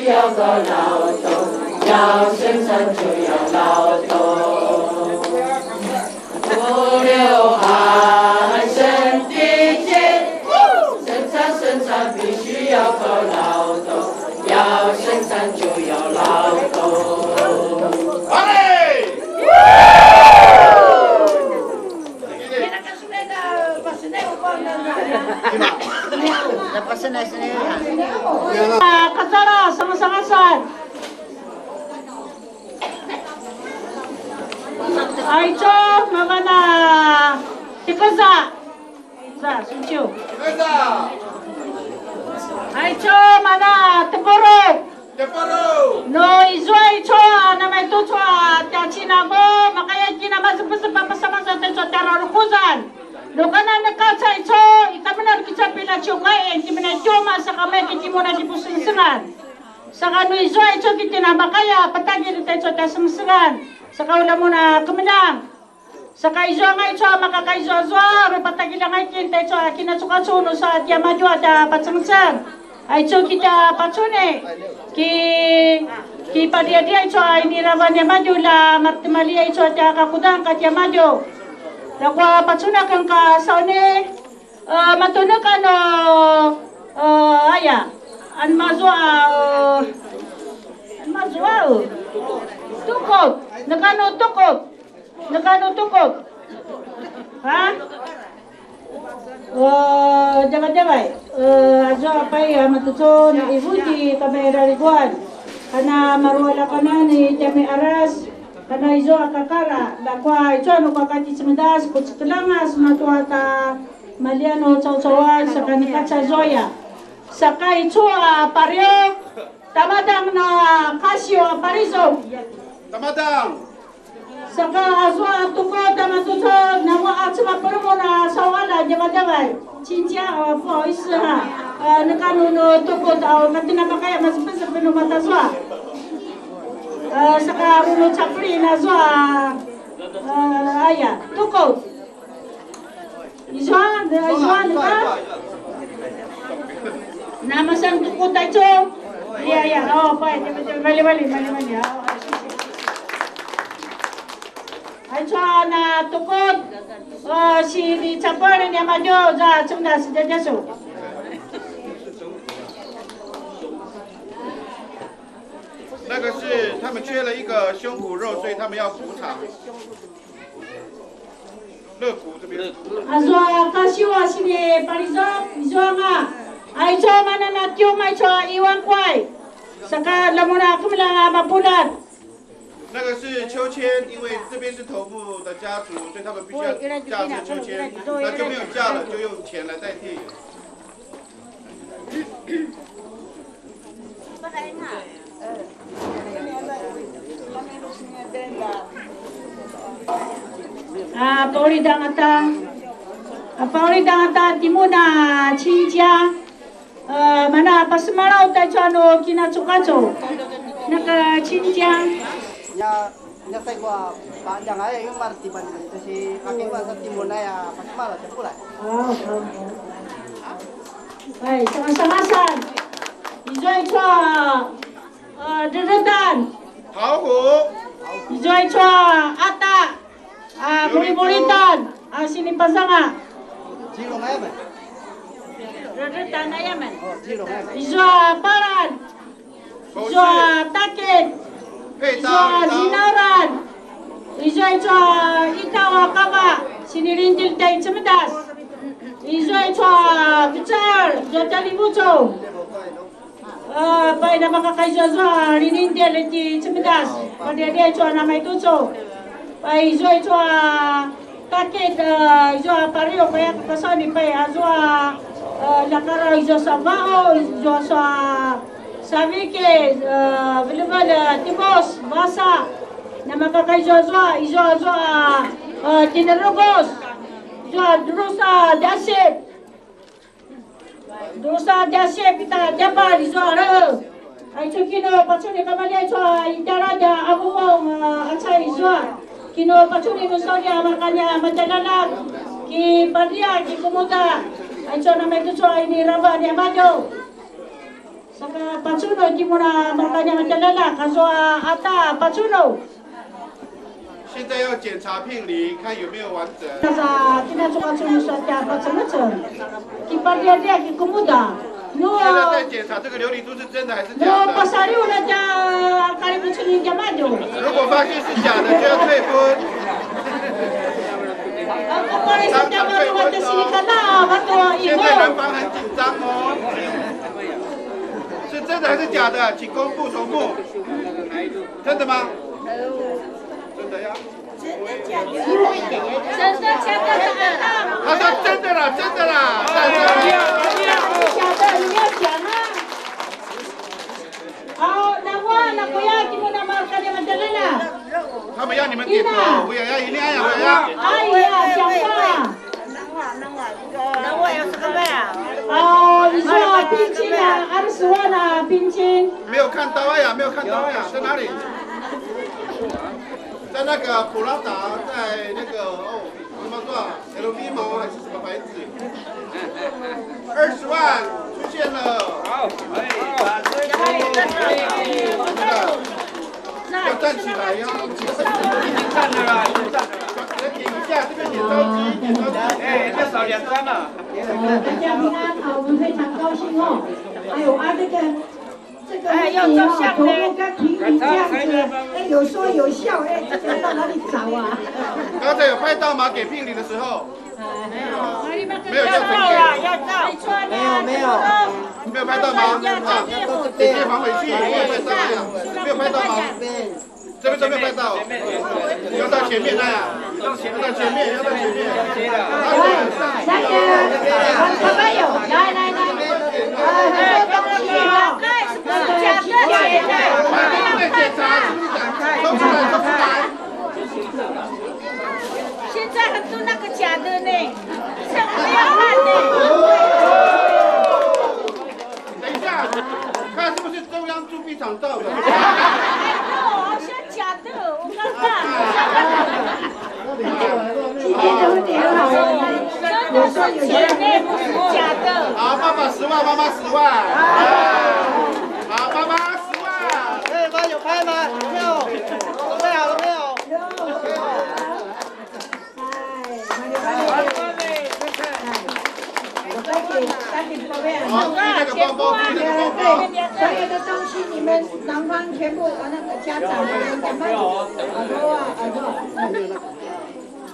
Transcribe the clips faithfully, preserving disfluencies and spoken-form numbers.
要做劳动，要生产就要劳动。不流汗，身体健，生产生产必须要做劳动，要生产就要劳动。Kacala, sangasangasan. Aicu, mavan a tikuza. Za, suciu. Aicu, mana tepuru. Nu izua aicu a namaitucu a tja cinavo, makaya kina mazepezep a pasamazua taicu a tja rarukuzan. Nu kana neka caicu, i kamenar kica pila ciukai, ki mena kiuma saka mai ki timuna ki pusengsengan. Saka nu izua aicu ki tina makaya patagil taicu a tja sengsengan. Saka ula mun a kemeljang. Saka izua nga aicu a makakaizuazua, ru patagilj anga itjen taicu a kinacukacu nu sa tiamadju a tja pacengceng. Aicu ki tja pacuni, ki, ki padiadia aicu a iniravan niamadju la maretimalji aicu a tja kakudan ka tiamadju. Ljakua pacuni aken ka sauni, e, matunekan, e, aya, an mazua, e, an mazua, e, tukut, neka nu tukut. Neka nu tukut. Ha? O, djavadjavai. E, azua pai a matucu na ivuti kamairariguan. Kana marualakanan i tjami aras. Kana izua kakara. Ljakua izua nu kakati cemedas, kucekelangas matua ta malian o caucauan, saka neka cazuaya. Saka izua pario. Tamadang na kasiw a parizo. Tamadang. Saka azua tukut a matucu, namua a cema peremun a sawala djavadjavai. Cinca, e, 不好意思 ha. E, neka nu nu tukut, a, katina makaya masepesep nu matazua. E, saka ru nu capelin azua, e, aya, tukut. Izua, izua, neka. Namasan tukut aicu. Iya, iya. O, pai, pai, pai, mali, mali, mali, mali. O, aicu. Aicu a na tukut. O, si ni capel niamadju, za, cemda, si jajasu. 那个是他们缺了一个胸脯肉，所以他们要补偿。 Azua kasiw a sini palizak, izua nga. Aicu a mana na tium aicu a iwan kuai. Saka lamuna kemeljang a mapuljat. 那个是秋千，因为这边是头目的家族，所以他们必须要架设秋千，那就没有架了，就用钱来代替。 A, paulidangata. A, paulidangata timun a cinca. A, mana pasemalaw taicu a nu kinacukacu. Neka cinca. Nya, nya sai kua panjang aya yung martiban itu si kaki kua sa timun aya pasemalaw tepulai. A, okay. Ai, sangasangasan. Izua aicu a, a, dedetan. Izua aicu a ata. A, mulimulitan. A, sinipazanga. Dedetan ayamen. Izua paran. Izua takit, izua zinaran, izua, izua itaw a kava, sinilindil tai cemedas, izua, izua vecal, izua talivucu. A, pai namakakaizuazua linindil ti cemedas, padiadia izua namaitucu. Pai izua, izua takit, a, izua pariu kaya kakasauni pai azua, a, lakara izua sa va'u, izua sa saviki, a, velevel, a, timus, vasa. Namakakaizuazua, izua, izua, a, tinerukos, izua drusa dasip. Drusa djasi pita djapal izua re. Aicu kinu pacuni kamalia izua i tjaladja a vuvung, a, aca izua. Kinu pacuni nu saudi a makanya matjaljaljak. Ki padia, ki kumuda. Aicu namaitucu a ini rava niamadju. Pacunu, timun a mareka nia matjaljaljak, kazua ata pacunu. 现在要检查聘礼，看有没有完整。Kasa, tina cuka cunu sa tja pacemecem. Kipaljialjia, kikumuda. Nu, 现在在检查这个琉璃珠是真的还是假 nu 的。 Pasaliw na tja kalipucun ni tiamadju. 如果发现是假的，就要退婚。 Ako pare sa tja maru wa tja silikana, matu 现在男方很紧张哦。是真的还是假的？请公布头目。真的吗？真的呀。真的假的？真的假的？他说真的啦，真的啦。假的，你要讲啊。 Au, nakuya, nakuya, timun a mareka nia matjaljaljak. 他们要你们点头，我也要，一定要，我也要。哎呀，讲话。Au, izua 聘金啊，二十万啊，聘金。没有看到哎呀，没有看到哎呀，在哪里？在那个普拉达，在那个哦。 什么多少？L V 吗？还是什么牌子？二十万出现了。好，可以。那个，要站起来呀。站了啦，已经站了。来点一下，这边点烧鸡，点烧鸡。哎，再少两张了。大家平安，好，我们非常高兴哦。哎呦，啊，这个 这个哎，要照相呢。头目跟平民这样子，哎，有说有笑，哎，这个到哪里找啊？刚才有拍到吗？给聘礼的时候？哎，没有，没有要照啊，要照。没有，没有。没有拍到吗？啊，姐姐还回去，没有拍到呀，没有拍到吗？ 这边，这边拍照，要到前面来啊，要到前面，要到前面。来，来，来，来，很多东西啊。那个，请姐姐。都出来，都出来。现在很多那个假的呢，这样不要看呢。等一下，看是不是中央 作弊场照的。哎呦，好像假的，我看看。今天都点好了，真的是假的，不是假的。好，爸爸十万，妈妈十万。好，爸爸十万。可以吗？有拍吗？有没有？准备好了没有？有。 哎，慢点，慢点。哎，我再给，再给各位啊。好，注意那个包包，注意那个包包。对，所有的东西你们男方全部，呃，那个家长们，慢点。好多啊，好多。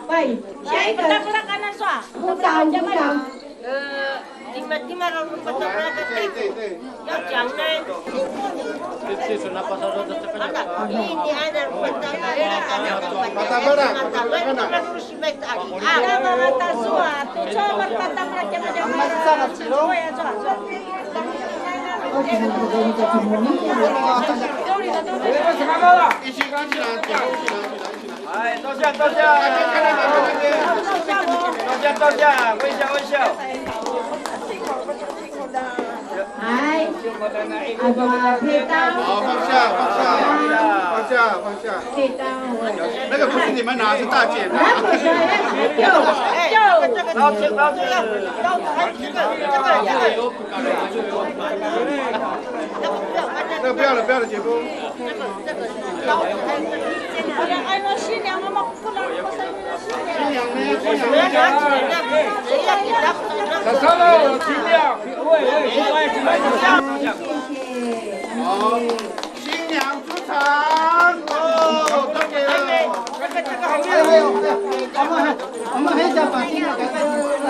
喂，下一个。舞蹈，舞蹈。 呃，timadju a uri patjara kati. 要讲呢。Ini ada patjara, patjara. Hai, 坐下，坐下。坐下，坐下，微笑，微笑。Hai, azua 配刀。好，放下，放下，放下，放下。配刀。那个不是你们拿，是大姐拿。那不是，哎，有，有。老师，老师，老师，这个，这个，这个。那不要了，不要了，姐夫。 新娘呢？新娘呢？好，新娘出场哦，都给了。我们还，我们还想把新娘赶快出来。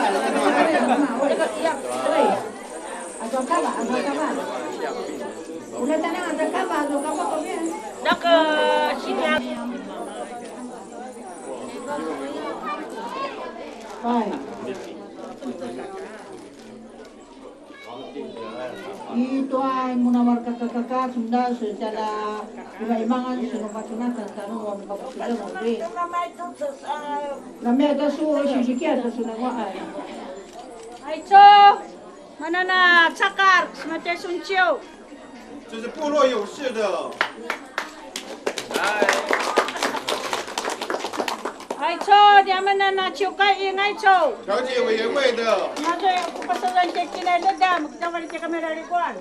那个新娘。Pai. I tua mun a mareka kakaka sunda su tjala imaimangan su nu pacunatan tanu a nu papukidan uri. Namaya ta su sisikia ta su nanguaqan. Aicu. Manana cakar, sematjai sunciu. 这是部落勇士的。Aicu, tiamen a na ciukai, ingaicu. 小姐委员会的。 Ingaicu, ku pasalan tjekina ledam, kita wali tjekami lalikuan.